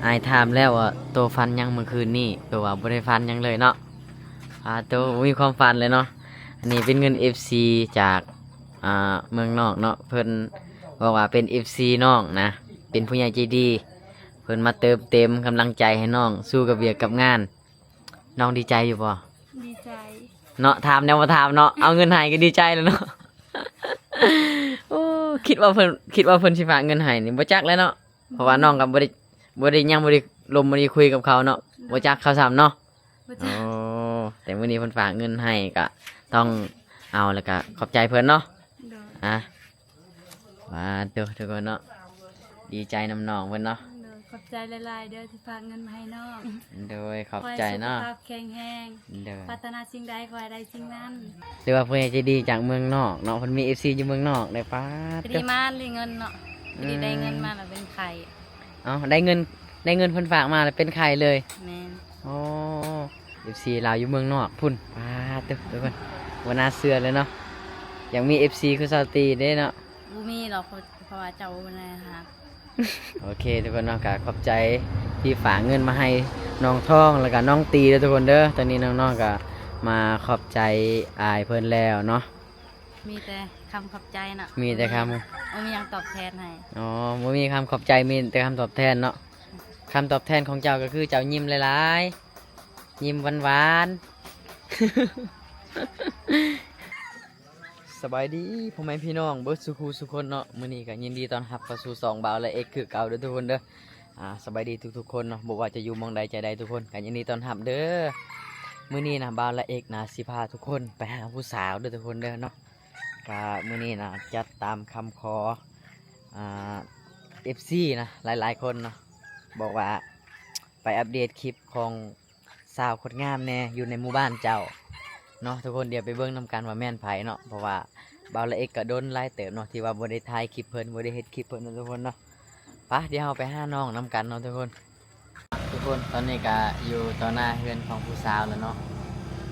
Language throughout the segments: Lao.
ອ້າຍຖາມແລ້ວວ່າ ໂຕຝັນຫຍັງມື້ຄືນນີ້? ໂຕວ່າບໍ່ໄດ້ຝັນຫຍັງເລີຍເນາະ. ອາ ໂຕບໍ່ມີຄວາມຝັນເລີຍເນາະ. ອັນນີ້ເປັນເງິນເອັຟຊີຈາກ ອ່າ ເມືອງນອກເນາະ. ເພິ່ນບອກວ່າເປັນເອັຟຊີນ້ອງນະ, ເປັນຜູ້ໃຫຍ່ໃຈດີ, ເພິ່ນມາເຕີມເຕັມກຳລັງໃຈໃຫ້ນ້ອງສູ້ກັບວຽກກັບງານ. ນ້ອງດີໃຈຢູ່ບໍ່? ດີໃຈເນາະ. ຖາມແນວບໍ່ຖາມເນາະ, ເອົາເງິນໃຫ້ກໍດີໃຈແລ້ວເນາະ. ໂອ້ ຄິດວ່າເພິ່ນ ຄິດວ່າເພິ່ນຊິຝາກເງິນໃຫ້ນີ້ ບໍ່ຈັກແລ້ວເນາະ. ເພາະວ່ານ້ອງກໍບໍ່ໄດ້ ບໍ່ໄດ້ ຍັງບໍ່ໄດ້ລົມ ບໍ່ໄດ້ຄຸຍກັບເຂົາເນາະ, ບໍ່ຈັກເຂົາຊ້ຳເນາະ. ບໍ່ຈັກ. ໂອ້ ແຕ່ມື້ນີ້ເພິ່ນຝາກເງິນໃຫ້ ກໍຕ້ອງເອົາ ແລ້ວກໍຂອບໃຈເພິ່ນເນາະ. ໂດຍ. ອາ ວ່າ ໂຕ ທຸກຄົນເນາະ, ດີໃຈນຳນ້ອງເພິ່ນເນາະ. ໂດຍ. ຂອບໃຈຫຼາຍໆເດີ ທີ່ຝາກເງິນມາໃຫ້ນ້ອງ. ໂດຍ. ຂອບໃຈເນາະ. ຂໍໃຫ້ສຸຂະພາບແຂງແຮງ. ໂດຍ. ປາດຖະໜາສິ່ງໃດ ຂໍໃຫ້ໄດ້ສິ່ງນັ້ນ. ຖືວ່າຜູ້ໃຫຍ່ໃຈດີຈາກເມືອງນອກເນາະ, ເພິ່ນມີເອັຟຊີຢູ່ເມືອງນອກເດ້. ປາດ ພໍດີມາໄດ້ເງິນເນາະ, ອືມ ພໍດີໄດ້ເງິນມາແລ້ວເປັນໄຂ້. ເອົ້າ ໄດ້ເງິນ ໄດ້ເງິນເພິ່ນຝາກມາແລ້ວເປັນໄຂ້ເລີຍ. ແມ່ນ. ໂອ້ ເອັຟຊີລາວຢູ່ເມືອງນອກພຸ້ນ. ປາດ ທຸກຄົນ ບໍ່ໜ້າເຊື່ອເລີຍເນາະ. ຢາກມີເອັຟຊີຄືສາວຕີເດ້ເນາະ. ບໍ່ມີດອກ ເພາະວ່າເຈົ້າບໍ່ໄດ້ຮັກ. ໂອເຄ ທຸກຄົນເນາະ, ກໍຂອບໃຈທີ່ຝາກເງິນມາໃຫ້ນ້ອງທອງ ແລ້ວກໍນ້ອງຕີເດີ ທຸກຄົນເດີ. ຕອນນີ້ນ້ອງໆກໍມາຂອບໃຈອ້າຍເພິ່ນແລ້ວເນາະ. ມີແຕ່ຄຳຂອບໃຈເນາະ. ມີແຕ່ຄຳ ບໍ່ມີຫຍັງຕອບແທນໃຫ້. ອໍ ບໍ່ມີຄຳຂອບໃຈ, ມີແຕ່ຄຳຕອບແທນເນາະ. ຄຳຕອບແທນຂອງເຈົ້າກໍຄືເຈົ້າຍິ້ມຫຼາຍໆ, ຍິ້ມຫວານໆ. ສະບາຍດີພໍ່ແມ່ພີ່ນ້ອງເບິດສູ່ຄູ່ສູ່ຄົນເນາະ. ມື້ນີ້ກໍຍິນດີຕ້ອນຮັບເຂົ້າສູ່ຊ່ອງບ່າວລະເອັກຄືເກົ່າເດີ ທຸກຄົນເດີ. ອາ ສະບາຍດີທຸກໆຄົນເນາະ, ບໍ່ວ່າຈະຢູ່ໝ່ອງໃດໃຈໃດ ທຸກຄົນກໍຍິນດີຕ້ອນຮັບເດີ. ມື້ນີ້ນະ ບ່າວລະເອັກນະ ຊິພາທຸກຄົນໄປຫາຜູ້ສາວເດີ ທຸກຄົນເດີເນາະ. ກະມື້ນີ້ນະ ຈັດຕາມຄຳຂໍ ອ່າ ເອັຟຊີນະ ຫຼາຍໆຄົນເນາະ, ບອກວ່າໄປອັບເດດຄລິບຂອງສາວຄົນງາມແດ່ຢູ່ໃນໝູ່ບ້ານເຈົ້າເນາະ ທຸກຄົນ. ດຽວໄປເບິ່ງນຳກັນວ່າແມ່ນໃຜເນາະ, ເພາະວ່າບ່າວລະເອັກກະດົນຫຼາຍເຕີບເນາະ ທີ່ວ່າບໍ່ໄດ້ຖ່າຍຄລິບເພິ່ນ ບໍ່ໄດ້ເຮັດຄລິບເພິ່ນເນາະ ທຸກຄົນເນາະ. ປະ ດຽວເຮົາໄປຫານ້ອງນຳກັນເນາະ ທຸກຄົນ. ທຸກຄົນ ຕອນນີ້ກະຢູ່ຕໍ່ໜ້າເຮືອນຂອງຜູ້ສາວແລ້ວເນາະ.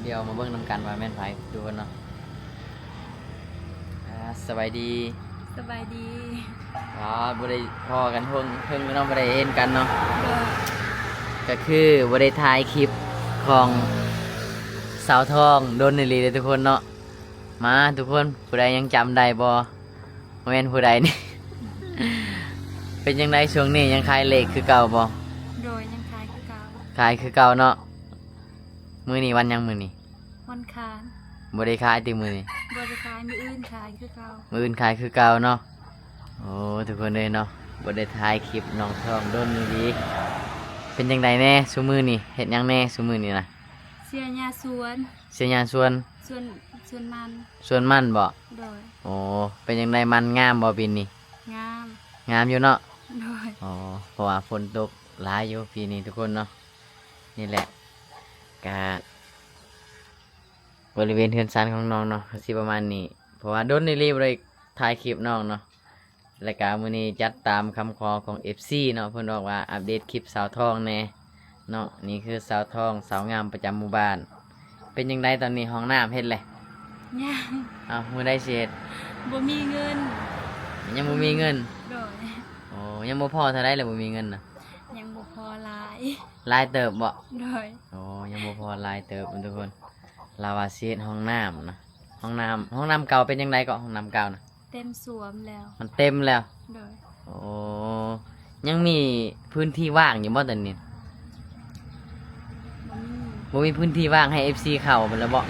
ດຽວມາເບິ່ງນຳກັນວ່າແມ່ນໃຜ ທຸກຄົນເນາະ. ອາ ສະບາຍດີ. ສະບາຍດີ. ອາ ບໍ່ໄດ້ພໍ້ກັນເຖິງ ເຖິງເນາະ, ບໍ່ໄດ້ເຫັນກັນເນາະ. ໂດຍ. ກະຄືບໍ່ໄດ້ຖ່າຍຄລິບຂອງສາວທອງດົນອີ່ຫຼີເດ້ ທຸກຄົນເນາະ. ມາ ທຸກຄົນ ຜູ້ໃດຍັງຈຳໄດ້ບໍ່? ບໍ່ແມ່ນຜູ້ໃດນີ້. ເປັນຈັ່ງໃດຊ່ວງນີ້ ຍັງຂາຍເລກຄືເກົ່າບໍ່? ໂດຍ ຍັງຂາຍຄືເກົ່າ. ຂາຍຄືເກົ່າເນາະ. ມື້ນີ້ວັນຫຍັງມື້ນີ້? ວັນຄານ. ບໍ່ໄດ້ຂາຍຕິມື້ນີ້? ບໍ່ໄດ້ຂາຍ, ມື້ອື່ນຂາຍຄືເກົ່າ. ມື້ອື່ນຂາຍຄືເກົ່າເນາະ. ໂອ້ ທຸກຄົນເອີຍເນາະ, ບໍ່ໄດ້ຖ່າຍຄລິບນ້ອງທອງດົນອີ່ຫຼີ. ເປັນຈັ່ງໃດແດ່ຊຸມື້ນີ້? ເຮັດຫຍັງແດ່ຊຸມື້ນີ້ນະ? ເສຍຫຍ້າສວນ. ເສຍຫຍ້າສວນ. ສວນ ສວນມັນ. ສວນມັນບໍ? ໂດຍ. ໂອ້ ເປັນຈັ່ງໃດ ມັນງາມບໍ່ປີນີ້? ງາມ. ງາມຢູ່ເນາະ. ໂດຍ. ອໍ ເພາະວ່າຝົນຕົກຫຼາຍຢູ່ປີນີ້ ທຸກຄົນເນາະ. ນີ້ແຫຼະ ກະບໍລິເວນເຮືອນຊານຂອງນ້ອງເນາະ ກະຊິປະມານນີ້ ເພາະວ່າດົນອີ່ຫຼີບໍ່ໄດ້ຖ່າຍຄລິບນ້ອງເນາະ. ແລ້ວກະມື້ນີ້ຈັດຕາມຄຳຂໍຂອງເອັຟຊີເນາະ, ເພິ່ນບອກວ່າອັບເດດຄລິບສາວທອງແດ່ເນາະ. ນີ້ຄືສາວທອງ ສາວງາມປະຈຳໝູ່ບ້ານ. ເປັນຈັ່ງໃດຕອນນີ້ ຫ້ອງນ້ຳເຮັດແລ້ວ? ຍັງ. ເອົ້າ ມື້ໃດຊິເຮັດ? ບໍ່ມີເງິນ. ຍັງບໍ່ມີເງິນ? ໂດຍ. ໂອ້ ຍັງບໍ່ພໍເທົ່າໃດລະ ບໍ່ມີເງິນນະ? ຍັງບໍ່ພໍຫຼາຍ. ຫຼາຍເຕີບບໍ? ໂດຍ. ໂອ້ ຍັງບໍ່ພໍຫຼາຍເຕີບ ທຸກຄົນ. ລາວວ່າຊິເຮັດຫ້ອງນ້ຳນະ. ຫ້ອງນ້ຳ ຫ້ອງນ້ຳເກົ່າເປັນຈັ່ງໃດເກາະ? ຫ້ອງນ້ຳເກົ່ານະ? ເຕັມຊວມແລ້ວ. ມັນເຕັມແລ້ວ? ໂດຍ. ໂອ້ ຍັງມີພື້ນທີ່ວ່າງຢູ່ບໍ່ຕອນນີ້? ບໍ່ມີ. ບໍ່ມີພື້ນທີ່ວ່າງໃຫ້ເອັຟຊີເຂົ້າພຸ້ນລະບໍ?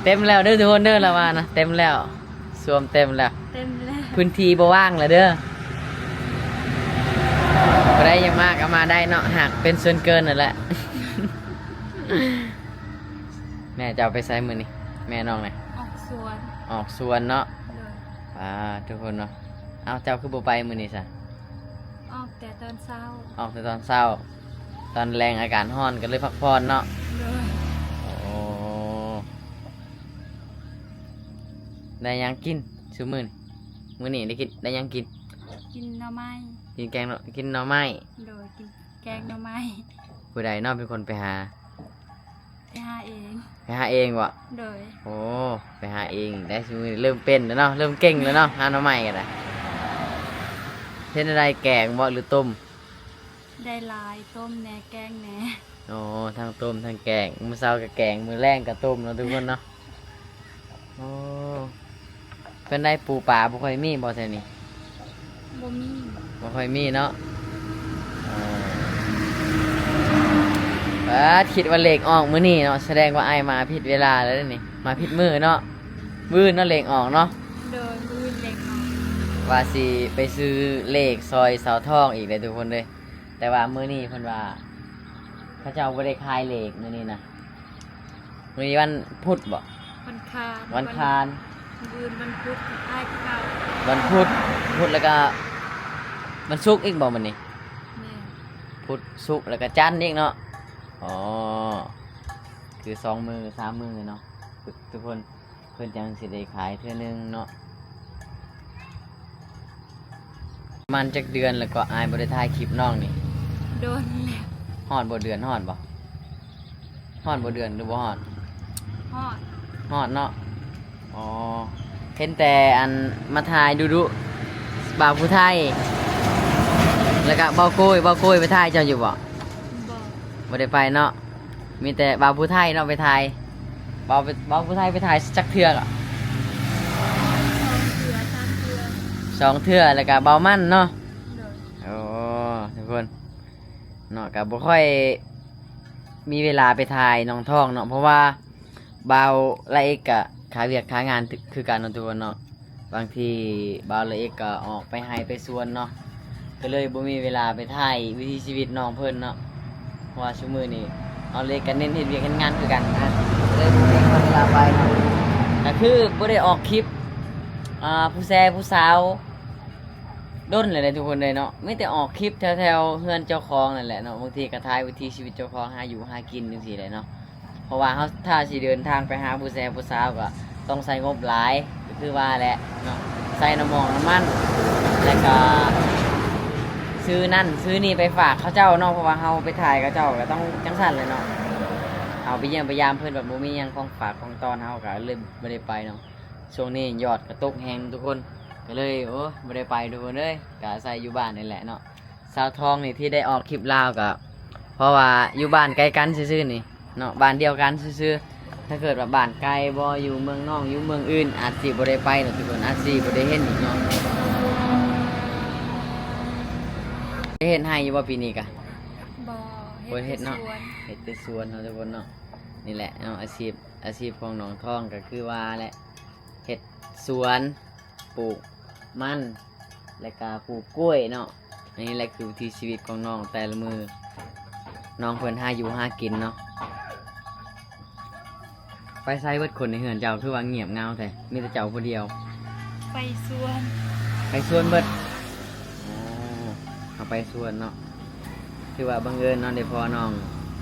ເຕັມແລ້ວເດີ ທຸກຄົນເດີ ລາວວ່ານະ ເຕັມແລ້ວ. ຊວມເຕັມແລ້ວ. ເຕັມແລ້ວ. ພື້ນທີ່ບໍ່ວ່າງແລ້ວເດີ. ຜູ້ໃດຢາກມາກໍມາໄດ້ເນາະ, ຫາກເປັນສ່ວນເກີນນັ້ນແຫຼະ. ແມ່ເຈົ້າໄປໃສມື້ນີ້? ແມ່ນ້ອງນະ? ອອກສວນ. ອອກສວນເນາະ. ໂດຍ. ອ່າ ທຸກຄົນເນາະ. ເອົ້າ ເຈົ້າຄືບໍ່ໄປມື້ນີ້ຊະ? ອອກແຕ່ຕອນເຊົ້າ. ອອກແຕ່ຕອນເຊົ້າ. ຕອນແລງອາກາດຮ້ອນກໍເລີຍພັກຜ່ອນເນາະ. ໂດຍ. ໂອ້ ໄດ້ຫຍັງກິນຊຸມື້ນີ້? ມື້ນີ້ໄດ້ກິນ ໄດ້ຫຍັງກິນ? ກິນໜໍ່ໄມ້. ກິນແກງໜໍ່ ກິນໜໍ່ໄມ້. ໂດຍ ກິນແກງໜໍ່ໄມ້. ຜູ້ໃດເນາະເປັນຄົນໄປຫາ? ໄປຫາເອງ. ໄປຫາເອງບໍ? ໂດຍ. ໂອ້ ໄປຫາເອງໄດ້ຊຸມື້ນີ້ ເລີ່ມເປັນແລ້ວເນາະ ເລີ່ມເກັ່ງແລ້ວເນາະ ຫາໜໍ່ໄມ້ກໍໄດ້. ເຮັດແນວໃດ ແກງບໍ່ ຫຼືຕົ້ມ? ໄດ້ຫຼາຍ ຕົ້ມແດ່ ແກງແດ່. ອໍ ທັງຕົ້ມທັງແກງ ມື້ເຊົ້າກໍແກງ ມື້ແລງກໍຕົ້ມເນາະທຸກຄົນເນາະ. ອໍ ເປັນໃດ ປູປາບໍ່ຄ່ອຍມີບໍ່ແຖວນີ້? ບໍ່ມີ ບໍ່ຄ່ອຍມີເນາະ. ອໍ ປາດ ຄິດວ່າເລກອອກມື້ນີ້ເນາະ ສະແດງວ່າອ້າຍມາຜິດເວລາແລ້ວເດ້ນີ້ ມາຜິດມື້ເນາະ. ມື້ອື່ນເນາະເລກອອກເນາະ. ໂດຍ ມື້ອື່ນເລກອອກ. ວ່າຊິໄປຊື້ເລກຊ່ອຍສາວທອງອີກເດ້ທຸກຄົນເດ້ ແຕ່ວ່າມື້ນີ້ເພິ່ນວ່າເຂົາເຈົ້າບໍ່ໄດ້ຂາຍເລກມື້ນີ້ນະ. ມື້ນີ້ວັນພຸດບໍ່? ວັນຄານ. ວັນຄານ. ມື້ອື່ນວັນພຸດ ອ້າຍຄືເກົ່າ. ວັນພຸດ ພຸດ ແລ້ວກະວັນສຸກອີກບໍ່ມື້ນີ້? ແມ່ນ. ພຸດ ສຸກ ແລ້ວກະຈັນອີກເນາະ. ອໍ ຄືສອງມື້ສາມມື້ເນາະທຸກຄົນ ເພິ່ນຈັ່ງຊິໄດ້ຂາຍເທື່ອໜຶ່ງເນາະ. ປະມານຈັກເດືອນແລ້ວກໍອ້າຍບໍ່ໄດ້ຖ່າຍຄລິບນ້ອງນີ້? ດົນແລ້ວ. ຮອດບໍ່ ເດືອນຮອດບໍ່? ຮອດບໍ່ ເດືອນ ຫຼືບໍ່ຮອດ? ຮອດ. ຮອດເນາະ. ອໍ ເຫັນແຕ່ອັນມາຖ່າຍດຸໆ ບ່າວຜູ້ໄທ ແລ້ວກະບ່າວໂກ້ຍ ບ່າວໂກ້ຍໄປຖ່າຍເຈົ້າຢູ່ບໍ່? ບໍ່ ບໍ່ໄດ້ໄປເນາະ. ມີແຕ່ບ່າວຜູ້ໄທເນາະໄປຖ່າຍ. ບ່າວ ບ່າວຜູ້ໄທໄປຖ່າຍຈັກເທື່ອລະ? ສອງເທື່ອ ສາມເທື່ອ. ສອງເທື່ອ ແລ້ວກະບ່າວມັນເນາະ. ໂດຍ. ໂອ້ ທຸກຄົນເນາະ ກະບໍ່ຄ່ອຍມີເວລາໄປຖ່າຍນ້ອງທອງເນາະ ເພາະວ່າບ່າວລາເອກກະຄາວຽກຄາງານຄືກັນເນາະທຸກຄົນເນາະ. ບາງທີບ່າວລາເອກກໍອອກໄປໄຮ່ໄປສວນເນາະ ກໍເລີຍບໍ່ມີເວລາໄປຖ່າຍວິຖີຊີວິດນ້ອງເພິ່ນເນາະ ເພາະວ່າຊຸມື້ນີ້ບ່າວລາເອກກໍເນັ້ນເຮັດວຽກເຮັດງານຄືກັນນະ ກໍເລີຍບໍ່ມີເວລາໄປເນາະ. ກໍຄືບໍ່ໄດ້ອອກຄລິບ ອ່າ ຜູ້ແຊຜູ້ສາວດົນແລ້ວເດ້ທຸກຄົນເດ້ເນາະ ມີແຕ່ອອກຄລິບແຖວໆເຮືອນເຈົ້າຂອງນັ້ນແຫຼະເນາະ. ບາງທີກໍຖ່າຍວິຖີຊີວິດເຈົ້າຂອງຫາຢູ່ຫາກິນຈັ່ງຊີ້ແຫຼະເນາະ. ເພາະວ່າເຮົາຖ້າຊິເດີນທາງໄປຫາຜູ້ແຊຜູ້ສາວກໍຕ້ອງໃຊ້ງົບຫຼາຍ ກໍຄືວ່າແຫຼະເນາະ ໃຊ້ນ້ຳໝອກນ້ຳມັນ ແລ້ວກໍຊື້ນັ້ນຊື້ນີ້ໄປຝາກເຂົາເຈົ້າເນາະ ເພາະວ່າເຮົາໄປຖ່າຍເຂົາເຈົ້າກໍຕ້ອງຈັ່ງຊັ້ນແຫຼະເນາະ. ເຮົາໄປຢ້ຽມໄປຢາມເພິ່ນແບບບໍ່ມີຫຍັງຂອງຝາກຂອງຕ້ອນ ເຮົາກໍເລີຍບໍ່ໄດ້ໄປເນາະ. ຊ່ວງນີ້ຍອດກໍຕົກແຮງທຸກຄົນ ກໍເລີຍ ໂອ້ ບໍ່ໄດ້ໄປທຸກຄົນເອີຍ ກໍອາໄສຢູ່ບ້ານນີ້ແຫຼະເນາະ. ສາວທອງນີ້ທີ່ໄດ້ອອກຄລິບລາວກໍເພາະວ່າຢູ່ບ້ານໃກ້ກັນຊື່ໆນີ້ເນາະ ບ້ານດຽວກັນຊື່ໆ. ຖ້າເກີດວ່າບ້ານໄກບໍ່ ຢູ່ເມືອງນອກຢູ່ເມືອງອື່ນ ອາດຊິບໍ່ໄດ້ໄປເນາະທຸກຄົນ ອາດຊິບໍ່ໄດ້ເຫັນອີກເນາະ. ໄດ້ເຮັດໄຮ່ຢູ່ບໍ່ປີນີ້ກະ? ບໍ່ ບໍ່ໄດ້ເຮັດເນາະ ເຮັດແຕ່ສວນເນາະທຸກຄົນເນາະ. ນີ້ແຫຼະເນາະ ອາຊີບ ອາຊີບຂອງນ້ອງທອງກໍຄືວ່າແຫຼະ ເຮັດສວນ ປູກມັນ ແລ້ວກະປູກກ້ວຍເນາະ. ອັນນີ້ແຫຼະຄືວິຖີຊີວິດຂອງນ້ອງແຕ່ລະມື້ ນ້ອງເພິ່ນຫາຢູ່ຫາກິນເນາະ. ໄປໃສເບິດຄົນໃນເຮືອນເຈົ້າ ຄືວ່າງຽບເຫງົາແທ້ ມີແຕ່ເຈົ້າຜູ້ດຽວ? ໄປສວນ. ໄປສວນເບິດ. ອໍ ເຮົາໄປສວນເນາະ. ຖືວ່າບັງເອີນເນາະ ໄດ້ພໍ້ນ້ອງ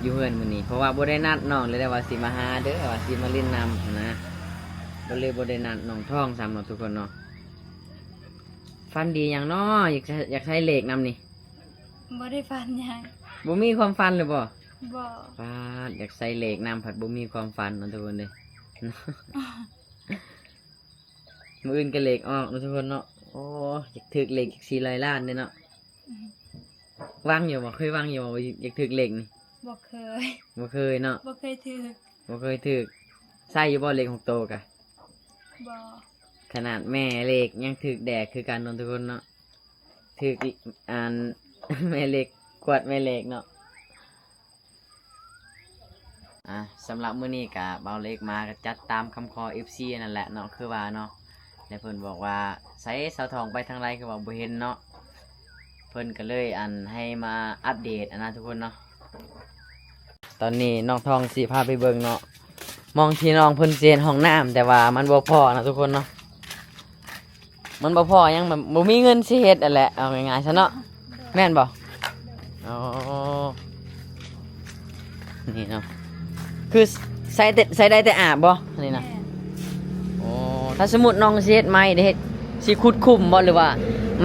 ຢູ່ເຮືອນມື້ນີ້ ເພາະວ່າບໍ່ໄດ້ນັດນ້ອງເລີຍ ແຕ່ວ່າຊິມາຫາເດີ ວ່າຊິມາຫຼິ້ນນຳຫັ້ນນະ ກໍເລີຍບໍ່ໄດ້ນັດນ້ອງທອງຊ້ຳເນາະທຸກຄົນເນາະ. ຝັນດີຫຍັງເນາະ? ຢາກ ຢາກໃສ່ເລກນຳນີ້? ບໍ່ໄດ້ຝັນຫຍັງ. ບໍ່ມີຄວາມຝັນເລີຍບໍ່? ບໍ່. ປາດ ຢາກໃສ່ເລກນຳ ພັດບໍ່ມີຄວາມຝັນເນາະທຸກຄົນເດີ. ມື້ອື່ນກໍເລກອອກເນາະທຸກຄົນເນາະ. ໂອ້ ຢາກຖືກເລກຈັກສີ່ຮ້ອຍລ້ານເດ້ເນາະ. ອືມ ຫວັງຢູ່ບໍ່? ເຄີຍຫວັງຢູ່ບໍ່ ຢາກຖືກເລກນີ້? ບໍ່ເຄີຍ. ບໍ່ເຄີຍເນາະ. ບໍ່ເຄີຍຖືກ. ບໍ່ເຄີຍຖືກ. ໃສ່ຢູ່ບໍ່ເລກຫົກໂຕກະ? ບໍ່. ຂະໜາດແມ່ເລກຍັງຖືກແດ່ຄືກັນເນາະທຸກຄົນເນາະ. ຖືກ ອັນ ແມ່ເລກ ກວດແມ່ເລກເນາະ. ອ່າ ສຳລັບມື້ນີ້ກະບ່າວເລກມາກະຈັດຕາມຄຳຂໍເອັຟຊີນັ້ນແຫຼະເນາະ ຄືວ່າເນາະ ແລະເພິ່ນບອກວ່າ ໃສສາວທອງໄປທາງໃດ ຄືວ່າບໍ່ເຫັນເນາະ. ເພິ່ນກະເລີຍ ອັນ ໃຫ້ມາອັບເດດ ອັນນະ ທຸກຄົນເນາະ. ຕອນນີ້ນ້ອງທອງຊິພາໄປເບິ່ງເນາະ ໝ່ອງທີ່ນ້ອງເພິ່ນຊິເຮັດຫ້ອງນ້ຳ ແຕ່ວ່າມັນບໍ່ພໍເນາະທຸກຄົນເນາະ. ມັນບໍ່ພໍຫຍັງ ມັນບໍ່ມີເງິນຊິເຮັດຫັ້ນແຫຼະ ເອົາງ່າຍໆຊະເນາະ. ແມ່ນບໍ່? ອໍ ນີ້ເນາະ ຄືໃຊ້ແຕ່ ໃຊ້ໄດ້ແຕ່ອາບບໍ່ ອັນນີ້ນະ? ແມ່ນ. ໂອ້ ຖ້າສົມມຸດນ້ອງຊິເຮັດໃໝ່ເດ້ ເຮັດ ຊິຂຸດຂຸມບໍ່ ຫຼືວ່າ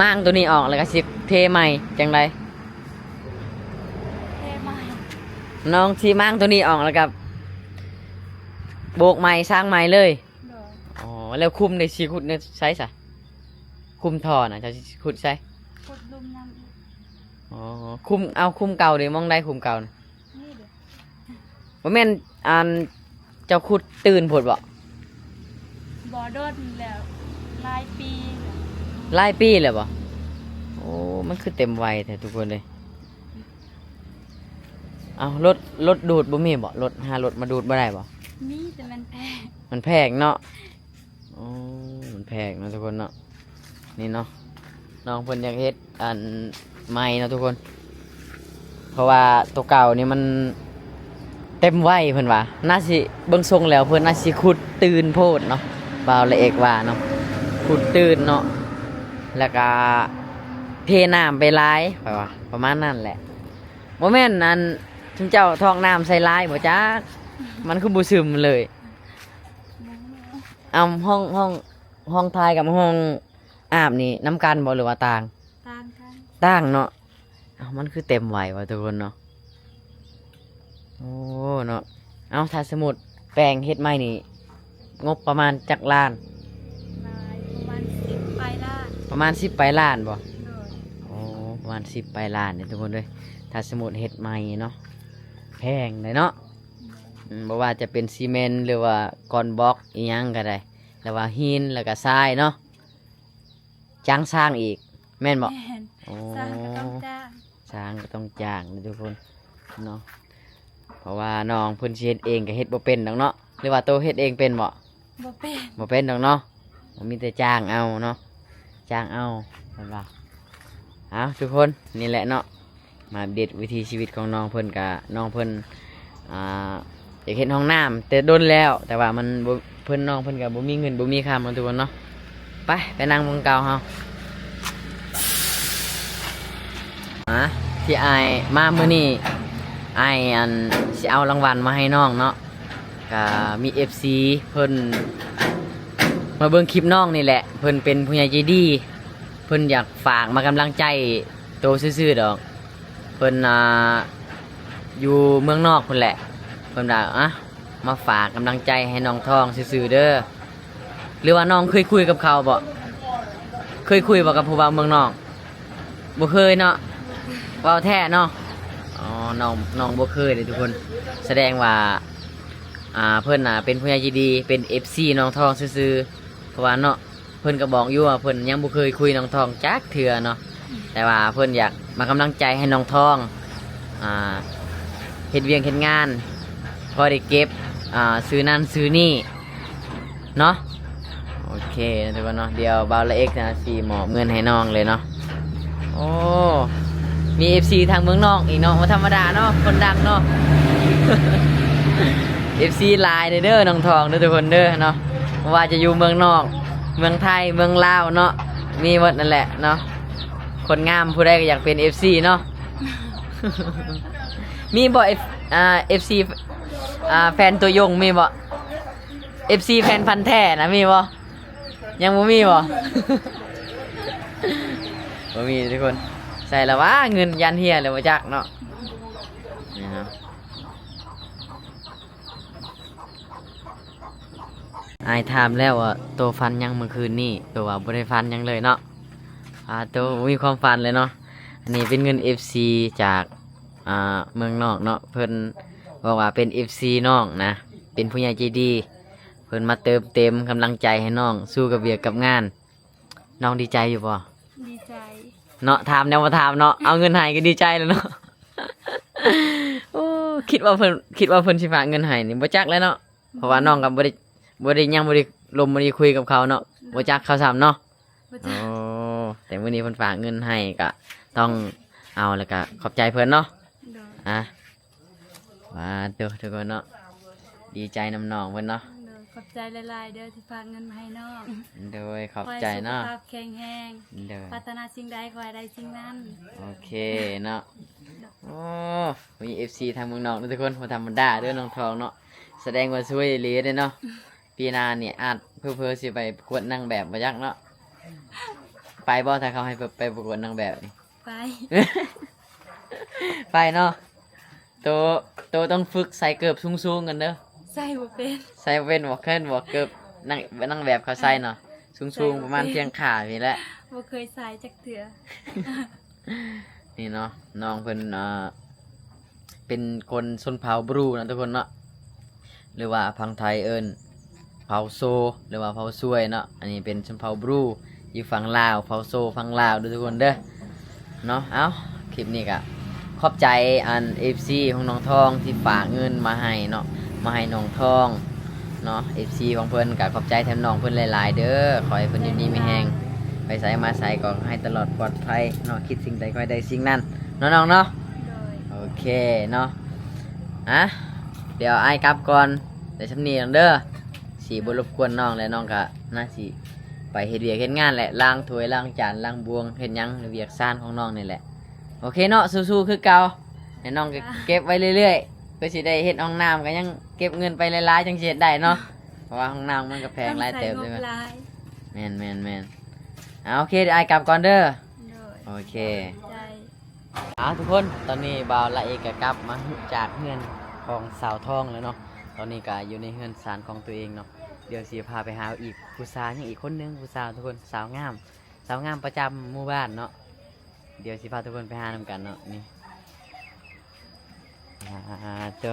ມ້າງໂຕນີ້ອອກ ແລ້ວກໍຊິເທໃໝ່ ຈັ່ງໃດ? ເທໃໝ່. ນ້ອງຊິມ້າງໂຕນີ້ອອກ ແລ້ວກໍໂບກໃໝ່ ສ້າງໃໝ່ເລີຍ. ໂດຍ. ອໍ ແລ້ວຂຸມເດ ຊິຂຸດໃນໃສຊະ? ຂຸມທໍ່ນະ ເຈົ້າຊິຂຸດໃສ? ຂຸດຫຼຸມນຳອີກ. ອໍ ຂຸມ ເອົາ ຂຸມເກົ່າເດ້ ໝ່ອງໃດຂຸມເກົ່ານະ? ນີ້ເດ້. ບໍ່ແມ່ນ ອັນ ເຈົ້າຂຸດຕື່ນໂພດບໍ? ບໍ່ດົນແລ້ວ ຫຼາຍປີແລ້ວ. ຫຼາຍປີແລ້ວບໍ? ໂອ້ ມັນຄືເຕັມໄວແທ້ທຸກຄົນເອີຍ. ເອົາ ລົດ ລົດດູດບໍ່ມີບໍ? ລົດ ຫາລົດມາດູດບໍ່ໄດ້ບໍ? ມີ ແຕ່ມັນແພງ. ມັນແພງເນາະ. ໂອ້ ມັນແພງເນາະທຸກຄົນເນາະ. ນີ້ເນາະ ນ້ອງເພິ່ນຢາກເຮັດອັນໃໝ່ເນາະທຸກຄົນ ເພາະວ່າໂຕເກົ່ານີ້ມັນເຕັມໄວເພິ່ນວ່າ. ໜ້າຊິ ເບິ່ງຊົງແລ້ວເພິ່ນໜ້າຊິຂຸດຕື່ນໂພດເນາະ ບ່າວລະເອກວ່າເນາະ. ຂຸດຕື່ນເນາະ ແລ້ວກະເທນ້ຳໄປຫຼາຍ ຂ້ອຍວ່າປະມານນັ້ນແຫຼະ. ບໍ່ແມ່ນອັນ ຊຸມເຈົ້າຖອກນ້ຳໃສ່ຫຼາຍບໍ່ຈັກ ມັນຄືບໍ່ຊຶມເລີຍ. ເອົາ ຫ້ອງ ຫ້ອງ ຫ້ອງຖ່າຍກັບຫ້ອງອາບນີ້ນຳກັນບໍ່ ຫຼືວ່າຕ່າງ? ຕ່າງກັນ. ຕ່າງເນາະ. ເອົ້າ ມັນຄືເຕັມໄວວ່າທຸກຄົນເນາະ. ໂອ້ ເນາະ. ເອົາ ຖ້າສົມມຸດແປງເຮັດໃໝ່ນີ້ ງົບປະມານຈັກລ້ານ? ຫຼາຍ ປະມານສິບປາຍລ້ານ. ປະມານສິບປາຍລ້ານບໍ່? ໂດຍ. ໂອ້ ປະມານສິບປາຍລ້ານເດ້ທຸກຄົນເອີຍ ຖ້າສົມມຸດເຮັດໃໝ່ເນາະ. ແພງເດ້ເນາະ. ອືມ ບໍ່ວ່າຈະເປັນຊີເມັນ ຫຼືວ່າກ້ອນບລັອກອີ່ຫຍັງກໍໄດ້ ຫຼືວ່າຫີນ ແລ້ວກໍຊາຍເນາະ. ຈ້າງຊ່າງອີກແມ່ນບໍ່? ແມ່ນ. ໂອ້ ຊ່າງກໍຕ້ອງຈ້າງ. ຊ່າງກໍຕ້ອງຈ້າງເດ້ທຸກຄົນເນາະ. ເພາະວ່ານ້ອງເພິ່ນຊິເຮັດເອງກໍເຮັດບໍ່ເປັນດອກເນາະ. ຫຼືວ່າໂຕເຮັດເອງເປັນບໍ່? ບໍ່ເປັນ. ບໍ່ເປັນດອກເນາະ. ມີແຕ່ຈ້າງເອົາເນາະ ຈ້າງເອົາເພິ່ນວ່າ. ເອົາ ທຸກຄົນ ນີ້ແຫຼະເນາະ ມາອັບເດດວິຖີຊີວິດຂອງນ້ອງເພິ່ນ. ກະນ້ອງເພິ່ນ ອ່າ ຢາກເຮັດຫ້ອງນ້ຳແຕ່ດົນແລ້ວ ແຕ່ວ່າມັນບໍ່ ເພິ່ນ ນ້ອງເພິ່ນກໍບໍ່ມີເງິນບໍ່ມີຄຳເນາະທຸກຄົນເນາະ. ໄປ ໄປນັ່ງໝ່ອງເກົ່າເຮົາ. ອາ ທີ່ອ້າຍມາມື້ນີ້ ອ້າຍ ອັນ ຊິເອົາລາງວັນມາໃຫ້ນ້ອງເນາະ. ກະມີເອັຟຊີເພິ່ນມາເບິ່ງຄລິບນ້ອງນີ້ແຫຼະ ເພິ່ນເປັນຜູ້ໃຫຍ່ໃຈດີ ເພິ່ນຢາກຝາກມາກຳລັງໃຈໂຕຊື່ໆດອກ. ເພິ່ນ ອ່າ ຢູ່ເມືອງນອກພຸ້ນແຫຼະ ເພິ່ນວ່າ ອະ ມາຝາກກຳລັງໃຈໃຫ້ນ້ອງທອງຊື່ໆເດີ. ຫຼືວ່ານ້ອງເຄີຍຄຸຍກັບເຂົາບໍ່? ເຄີຍຄຸຍບໍ່ກັບຜູ້ບ່າວເມືອງນອກ? ບໍ່ເຄີຍເນາະ. ເວົ້າແທ້ເນາະ. ອໍ ນ້ອງ ນ້ອງບໍ່ເຄີຍເດ້ທຸກຄົນ. ສະແດງວ່າ ອ່າ ເພິ່ນນະເປັນຜູ້ໃຫຍ່ໃຈດີ ເປັນເອັຟຊີນ້ອງທອງຊື່ໆ ເພາະວ່າເນາະ ເພິ່ນກໍບອກຢູ່ວ່າເພິ່ນຍັງບໍ່ເຄີຍຄຸຍນ້ອງທອງຈັກເທື່ອເນາະ. ແຕ່ວ່າເພິ່ນຢາກມາກຳລັງໃຈໃຫ້ນ້ອງທອງ ອ່າ ເຮັດວຽກເຮັດງານ ພໍໄດ້ເກັບ ອ່າ ຊື້ນັ້ນຊື້ນີ້ເນາະ. ໂອເຄທຸກຄົນເນາະ ດຽວບ່າວລະເອກນະຊິມອບເງິນໃຫ້ນ້ອງເລີຍເນາະ. ໂອ້ ມີເອັຟຊີທາງເມືອງນອກອີກເນາະ ບໍ່ທຳມະດາເນາະ ຄົນດັງເນາະ. ເອັຟຊີຫຼາຍເດີ ເດີ ນ້ອງທອງເດີ ທຸກຄົນເດີເນາະ. ບໍ່ວ່າຈະຢູ່ເມືອງນອກ ເມືອງໄທ ເມືອງລາວເນາະ ມີໝົດນັ້ນແຫຼະເນາະ. ຄົນງາມຜູ້ໃດກໍຢາກເປັນເອັຟຊີເນາະ. ມີບໍ່ ເອັຟ ອ່າ ເອັຟຊີ ອ່າ ແຟນຕັວຢົງ ມີບໍ່? ເອັຟຊີແຟນພັນແທ້ນະ ມີບໍ່? ຍັງບໍ່ມີບໍ່? ບໍ່ມີທຸກຄົນ. ໃສ່ລະວ່າເງິນຢ້ານເຮຍແລ້ວບໍ່ຈັກເນາະ. ນີ້ເນາະ ອ້າຍຖາມແລ້ວວ່າໂຕຝັນຫຍັງມື້ຄືນນີ້ ໂຕວ່າບໍ່ໄດ້ຝັນຫຍັງເລີຍເນາະ. ອາ ໂຕບໍ່ມີຄວາມຝັນເລີຍເນາະ. ອັນນີ້ເປັນເງິນເອັຟຊີຈາກ ອ່າ ເມືອງນອກເນາະ ເພິ່ນບອກວ່າເປັນເອັຟຊີນ້ອງນະ ເປັນຜູ້ໃຫຍ່ໃຈດີ ເພິ່ນມາເຕີມເຕັມກຳລັງໃຈໃຫ້ນ້ອງສູ້ກັບວຽກກັບງານ. ນ້ອງດີໃຈຢູ່ບໍ່? ດີໃຈເນາະ. ຖາມແນວບໍ່ຖາມເນາະ ເອົາເງິນໃຫ້ກໍດີໃຈແລ້ວເນາະ. ໂອ້ ຄິດວ່າເພິ່ນ ຄິດວ່າເພິ່ນຊິຝາກເງິນໃຫ້ນີ້ບໍ່ຈັກແລ້ວເນາະ. ເພາະວ່ານ້ອງກໍບໍ່ໄດ້ ບໍ່ໄດ້ ຍັງບໍ່ໄດ້ລົມ ບໍ່ໄດ້ຄຸຍກັບເຂົາເນາະ. ບໍ່ຈັກເຂົາຊ້ຳເນາະ. ບໍ່ຈັກ. ໂອ້ ແຕ່ມື້ນີ້ເພິ່ນຝາກເງິນໃຫ້ກໍຕ້ອງເອົາ ແລ້ວກໍຂອບໃຈເພິ່ນເນາະ. ໂດຍ. ອາ ວ່າໂຕ ທຸກຄົນເນາະ ດີໃຈນຳນ້ອງເພິ່ນເນາະ. ໂດຍ. ຂອບໃຈຫຼາຍໆເດີທີ່ຝາກເງິນມາໃຫ້ນ້ອງ. ໂດຍ. ຂອບໃຈເນາະ. ຂໍໃຫ້ສຸຂະພາບແຂງແຮງ. ໂດຍ. ປາດຖະໜາສິ່ງໃດຂໍໃຫ້ໄດ້ສິ່ງນັ້ນ. ໂອເຄເນາະ. ໂອ້ ມີເອັຟຊີທາງເມືອງນອກເດີທຸກຄົນ ບໍ່ທຳມະດາເດີນ້ອງທອງເນາະ. ສະແດງວ່າຊ່ວຍອີ່ຫຼີເດ້ເນາະ. ປີໜ້ານີ້ອາດເຜີໆຊິໄປປະກວດນາງແບບບໍ່ຈັກເນາະ. ໄປບໍ່ ຖ້າເຂົາໃຫ້ໄປປະກວດນາງແບບນີ້? ໄປ. ໄປເນາະ. ໂຕ ໂຕຕ້ອງຝຶກໃສ່ເກີບສູງໆກັນເດີ. ໃສ່ບໍ່ເປັນ. ໃສ່ບໍ່ເປັນບໍ່? ເຄີຍເຫັນບໍ່ເກີບນາງ ນາງແບບເຂົາໃສ່ເນາະ ສູ ສູງໆ ປະມານພຽງຂານີ້ແຫຼະ ບໍ່ເຄີຍໃສ່ຈັກເທື່ອ. ນີ້ເນາະ ນ້ອງເພິ່ນ ອ່າ ເປັນຄົນຊົນເຜົ່າບຣູເນາະທຸກຄົນເນາະ ຫຼືວ່າຝັ່ງໄທເອີ້ນເຜົ່າໂຊ ຫຼືວ່າເຜົ່າຊວຍເນາະ. ອັນນີ້ເປັນຊົນເຜົ່າບຣູຢູ່ຝັ່ງລາວ ເຜົ່າໂຊຝັ່ງລາວເດີທຸກຄົນເດີເນາະ. ເອົ້າ ຄລິບນີ້ກະຂອບໃຈອັນເອັຟຊີຂອງນ້ອງທອງທີ່ຝາກເງິນມາໃຫ້ເນາະ ມາໃຫ້ນ້ອງທອງເນາະ. ເອັຟຊີຂອງເພິ່ນກະຂອບໃຈແທນນ້ອງເພິ່ນຫຼາຍໆເດີ ຂໍໃຫ້ເພິ່ນຢູ່ດີມີແຮງ ໄປໃສມາໃສກໍໃຫ້ຕະຫຼອດປອດໄພເນາະ ຄິດສິ່ງໃດຂໍໃຫ້ໄດ້ສິ່ງນັ້ນເນາະນ້ອງເນາະ. ໂດຍ ໂອເຄເນາະ ອະ ດຽວອ້າຍກັບກ່ອນ ໄດ້ຊ່ຳນີ້ເດີ ຊິບໍ່ລົບກວນນ້ອງ ແລະນ້ອງກະໜ້າຊິໄປເຮັດວຽກເຮັດງານແຫຼະ ລ້າງຖ້ວຍລ້າງຈານລ້າງບ່ວງເຮັດຫຍັງ ວຽກຊານຂອງນ້ອງນີ້ແຫຼະ. ໂອເຄເນາະ ສູ້ໆຄືເກົ່າ ໃຫ້ນ້ອງເກັບໄວ້ເລື້ອຍໆ ເພື່ອຊິໄດ້ເຮັດຫ້ອງນ້ຳ ກໍຍັງເກັບເງິນໄປຫຼາຍໆ ຈັ່ງຊິເຮັດໄດ້ເນາະ ເພາະວ່າຫ້ອງນ້ຳມັນກໍແພງຫຼາຍເຕີບເດ້. ແມ່ນໆໆ ເອົາ ໂອເຄ ດຽວອ້າຍກັບກ່ອນເດີ. ໂດຍ ໂອເຄ ເອົາທຸກຄົນ ຕອນນີ້ບ່າວລະເອກກໍກັບມາຈາກເຮືອນຂອງສາວທອງແລ້ວເນາະ. ຕອນນີ້ກໍຢູ່ໃນເຮືອນຊານຂອງຕົວເອງເນາະ. ດຽວຊິພາໄປຫາອີກຜູ້ສາວ ຍັງອີກຄົນໜຶ່ງ ຜູ້ສາວທຸກຄົນ ສາວງາມ ສາວງາມປະຈຳໝູ່ບ້ານເນາະ. ດຽວຊິພາທຸກຄົນໄປຫານຳກັນເນາະ. ນີ້ ອ່າ ໂຕ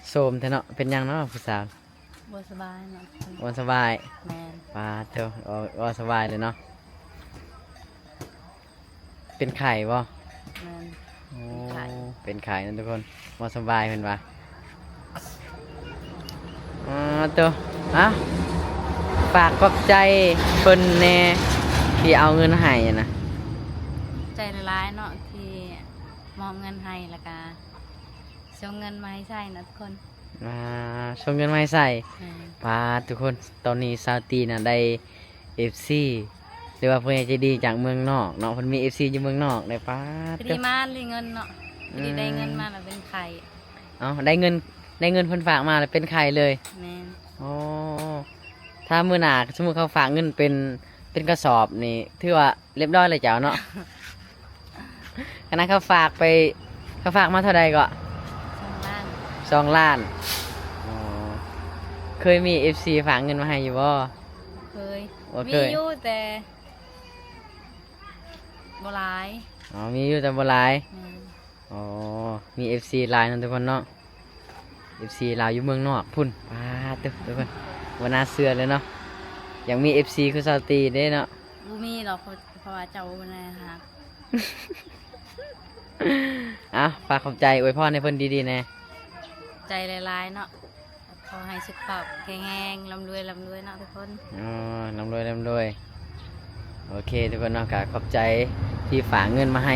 ໂຊມແທ້ເນາະ ເປັນຫຍັງເນາະຜູ້ສາວ? ບໍ່ສະບາຍເນາະ. ບໍ່ສະບາຍ? ແມ່ນ. ປາດໂທ ບໍ່ສະບາຍເລີຍເນາະ. ເປັນໄຂ້ບໍ່? ແມ່ນ. ໂອ້ ເປັນໄຂ້ ເປັນໄຂ້ເນາະທຸກຄົນ ບໍ່ສະບາຍເພິ່ນວ່າ. ອໍ ໂຕ ເອົ້າ ຝາກຂອບໃຈເພິ່ນແດ່ ທີ່ເອົາເງິນໃຫ້ນະ. ຂອບໃຈຫຼາຍໆເນາະ ທີ່ມອບເງິນໃຫ້ ແລ້ວກະສົ່ງເງິນມາໃຫ້ໃຊ້ນະທຸກຄົນ. ອ່າ ສົ່ງເງິນມາໃຫ້ໃຊ້. ແມ່ນ. ປາດ ທຸກຄົນ ຕອນນີ້ສາວຕີນະໄດ້ ເອັຟຊີ ຫຼືວ່າຜູ້ໃຫຍ່ໃຈດີຈາກເມືອງນອກເນາະ ເພິ່ນມີເອັຟຊີຢູ່ເມືອງນອກເດ້. ປາດ ພໍດີມາໄດ້ເງິນເນາະ ພໍດີໄດ້ເງິນມາແລ້ວເປັນໄຂ້. ເອົ້າ ໄດ້ເງິນ ໄດ້ເງິນເພິ່ນຝາກມາແລ້ວເປັນໄຂ້ເລີຍ. ແມ່ນ. ໂອ້ ຖ້າມື້ໜ້າສົມມຸດເຂົາຝາກເງິນເປັນ ເປັນກະສອບນີ້ ຖືວ່າ ຮຽບຮ້ອຍແລ້ວເຈົ້າເນາະ. ຂະໜາດເຂົາຝາກໄປ ເຂົາຝາກມາເທົ່າໃດເກາະ? ສອງລ້ານ. ສອງລ້ານ. ອໍ ເຄີຍມີເອັຟຊີຝາກເງິນມາໃຫ້ຢູ່ບໍ່? ເຄີຍ. ບໍ່ເຄີຍ. ມີຢູ່ແຕ່ບໍ່ຫຼາຍ. ອໍ ມີຢູ່ແຕ່ບໍ່ຫຼາຍ. ແມ່ນ. ອໍ ມີເອັຟຊີຫຼາຍເນາະທຸກຄົນເນາະ. ເອັຟຊີລາວຢູ່ເມືອງນອກພຸ້ນ. ປາດໂທ້ ທຸກຄົນ ບໍ່ໜ້າເຊື່ອເລີຍເນາະ ຢາກມີເອັຟຊີຄືສາວຕີເດ້ເນາະ. ບໍ່ມີດອກ ເພາະ ເພາະວ່າເຈົ້າບໍ່ໄດ້ຮັກ. ເອົ້າ ຝາກຂອບໃຈ ອວຍພອນໃຫ້ເພິ່ນດີໆແດ່. ໃຈຫຼາຍໆເນາະ ຂໍໃຫ້ສຸຂະພາບແຂງແຮງ ລ່ຳລວຍ ລ່ຳລວຍເນາະທຸກຄົນ. ອໍ ລ່ຳລວຍ ລ່ຳລວຍ. ໂອເຄທຸກຄົນເນາະ ກະຂອບໃຈທີ່ຝາກເງິນມາໃຫ້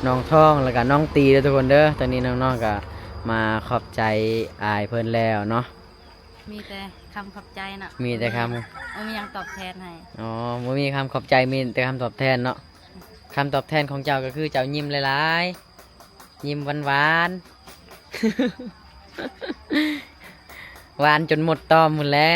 ນ້ອງທອງ ແລ້ວກະນ້ອງຕີເດີທຸກຄົນເດີ. ຕອນນີ້ນ້ອງໆກະມາຂອບໃຈອ້າຍເພິ່ນແລ້ວເນາະ. ມີແຕ່ຄຳຂອບໃຈເນາະ ມີແຕ່ຄຳ ບໍ່ມີຫຍັງຕອບແທນໃຫ້. ອໍ ບໍ່ມີຄຳຂອບໃຈ ມີແຕ່ຄຳຕອບແທນເນາະ. ຄຳຕອບແທນຂອງເຈົ້າກໍຄືເຈົ້າຍິ້ມຫຼາຍໆ ຍິ້ມຫວານໆ ຫວານຈົນໝົດຕ່ອມພຸ້ນແຫຼະ.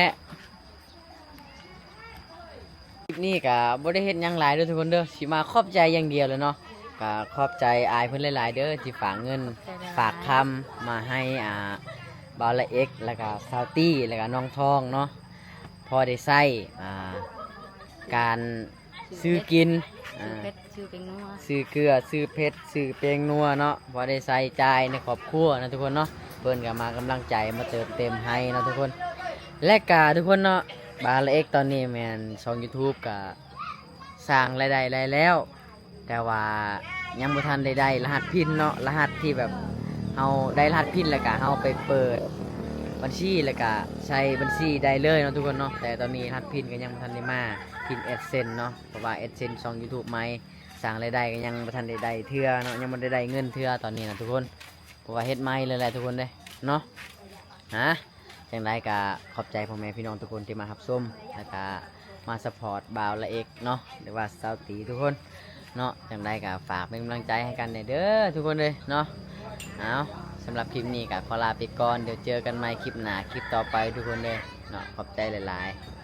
ຄລິບນີ້ກະບໍ່ໄດ້ເຮັດຫຍັງຫຼາຍເດີທຸກຄົນເດີ ຊິມາຂອບໃຈຢ່າງດຽວເລີຍເນາະ. ກະຂອບໃຈອ້າຍເພິ່ນຫຼາຍໆເດີ ທີ່ຝາກເງິນ ຂອບໃຈຫຼາຍໆ ຝາກຄຳມາໃຫ້ ອ່າ ບ່າວລະເອັກ ແລ້ວກະສາວຕີ ແລ້ວກະນ້ອງທອງເນາະ ພໍໄດ້ໃຊ້ ອ່າ ການ ຊື້ກິນ ຊື້ເຜັດ ຊື້ແປ້ງນົວ ຊື້ເກືອ ຊື້ເຜັດ ຊື້ແປ້ງນົວເນາະ ພໍໄດ້ໃຊ້ຈ່າຍໃນຄອບຄົວເນາະທຸກຄົນເນາະ. ເພິ່ນກໍມາກຳລັງໃຈ ມາເຕີມເຕັມໃຫ້ເນາະທຸກຄົນ. ແລະກະທຸກຄົນເນາະ ບ່າວລະເອັກຕອນນີ້ແມ່ນຊ່ອງຢູທູບກະສ້າງລາຍໄດ້ໄດ້ແລ້ວ ແຕ່ວ່າຍັງບໍ່ທັນໄດ້ ໄດ້ລະຫັດພິນເນາະ ລະຫັດທີ່ແບບເຮົາໄດ້ລະຫັດພິນ ແລ້ວກະເຮົາໄປເປີດບັນຊີ ແລ້ວກະໃຊ້ບັນຊີໄດ້ເລີຍເນາະທຸກຄົນເນາະ. ແຕ່ຕອນນີ້ລະຫັດພິນກໍຍັງບໍ່ທັນໄດ້ມາ ພິນແອັດເຊັນເນາະ ເພາະວ່າແອັດເຊັນຊ່ອງຢູທູບໃໝ່ ສ້າງລາຍໄດ້ກໍຍັງບໍ່ທັນໄດ້ໄດ້ເທື່ອເນາະ ຍັງບໍ່ໄດ້ໄດ້ເງິນເທື່ອຕອນນີ້ນະທຸກຄົນ ເພາະວ່າເຮັດໃໝ່ເລີຍແຫຼະທຸກຄົນເດ້ເນາະ. ຮະ ຈັ່ງໃດກໍຂອບໃຈພໍ່ແມ່ພີ່ນ້ອງທຸກຄົນທີ່ມາຮັບຊົມ ແລ້ວກໍມາຊັບພອດບ່າວລະເອັກເນາະ ຫຼືວ່າສາວຕີທຸກຄົນເນາະ. ຈັ່ງໃດກໍຝາກເປັນກຳລັງໃຈໃຫ້ກັນແດ່ເດີທຸກຄົນເດີເນາະ. ເອົາ ສຳລັບຄລິບນີ້ກໍຂໍລາໄປກ່ອນ ດຽວເຈີກັນໃໝ່ຄລິບໜ້າ ຄລິບຕໍ່ໄປທຸກຄົນເດີເນາະ. ຂອບໃຈຫຼາຍໆ.